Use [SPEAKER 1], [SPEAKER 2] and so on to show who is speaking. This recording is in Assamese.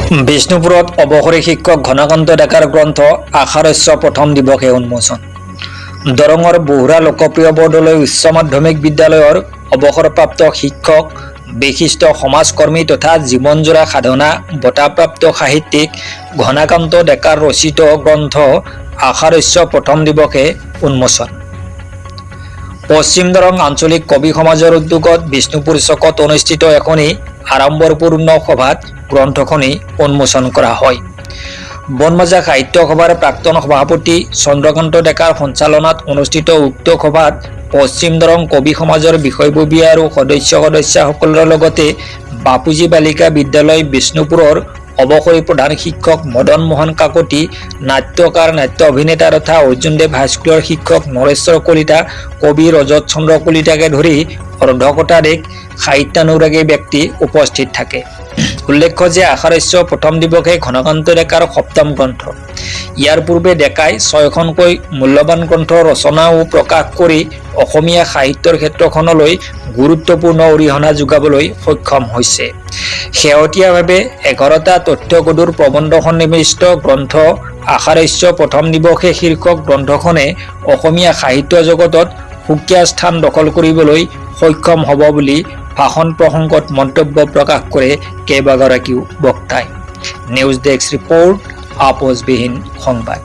[SPEAKER 1] বিষ্ণুপুৰত অৱসৰী শিক্ষক ঘনকান্ত ডেকাৰ গ্ৰন্থ আষাৰস্য প্ৰথম দিৱসে উন্মোচন। দৰঙৰ বহুৰা লোকপ্ৰিয় বৰদলৈ উচ্চ মাধ্যমিক বিদ্যালয়ৰ অৱসৰপ্ৰাপ্ত শিক্ষক, বিশিষ্ট সমাজকৰ্মী তথা জীৱনজোৰা সাধনা বঁটাপ্ৰাপ্ত সাহিত্যিক ঘনাকান্ত ডেকাৰ ৰচিত গ্ৰন্থ আষাৰস্য প্ৰথম দিৱসে উন্মোচন। পশ্চিম দৰং আঞ্চলিক কবি সমাজৰ উদ্যোগত বিষ্ণুপুৰ চকত অনুষ্ঠিত এখনি আড়ম্বৰপূৰ্ণ সভাত গ্ৰন্থখনি উন্মোচন কৰা হয়। বনমাজা সাহিত্য সভাৰ প্ৰাক্তন সভাপতি চন্দ্ৰকান্ত ডেকাৰ সঞ্চালনাত অনুষ্ঠিত উক্ত সভাত পশ্চিম দৰং কবি সমাজৰ বিষয়ববীয়া আৰু সদস্য সদস্যাসকলৰ লগতে বাপুজী বালিকা বিদ্যালয় বিষ্ণুপুৰৰ অৱসৰী প্ৰধান শিক্ষক মদন মোহন কাকতি, নাট্যকাৰ, নাট্য অভিনেতা তথা অৰ্জুনদেৱ হাইস্কুলৰ শিক্ষক নৰেশ্বৰ কলিতা, কবি ৰজত চন্দ্ৰ কলিতাকে ধৰি অৰ্ধশতাধিক সাহিত্যানুৰাগী ব্যক্তি উপস্থিত থাকে। উল্লেখ্য যে আষাৰস্য প্ৰথম দিৱসে ঘনকান্ত ডেকাৰ সপ্তম গ্ৰন্থ। ইয়াৰ পূৰ্বে ডেকাই ছয়খনকৈ মূল্যৱান গ্ৰন্থ ৰচনা ও প্ৰকাশ কৰি অসমীয়া সাহিত্যৰ ক্ষেত্ৰখনলৈ গুৰুত্বপূৰ্ণ অৰিহণা যোগাবলৈ সক্ষম হৈছে। শেহতীয়াভাৱে 11টা তথ্যগধুৰ প্ৰবন্ধ সন্নিৱিষ্ট গ্ৰন্থ আষাৰস্য প্ৰথম দিৱসে শীৰ্ষক গ্ৰন্থখনে অসমীয়া সাহিত্য জগতত সুকীয়া স্থান দখল কৰিবলৈ সক্ষম হ'ব বুলি ভাষণ প্ৰসংগত মন্তব্য প্ৰকাশ কৰে কেইবাগৰাকীও বক্তাই। নিউজ ডেস্ক ৰিপৰ্ট, আপোচবিহীন সংবাদ।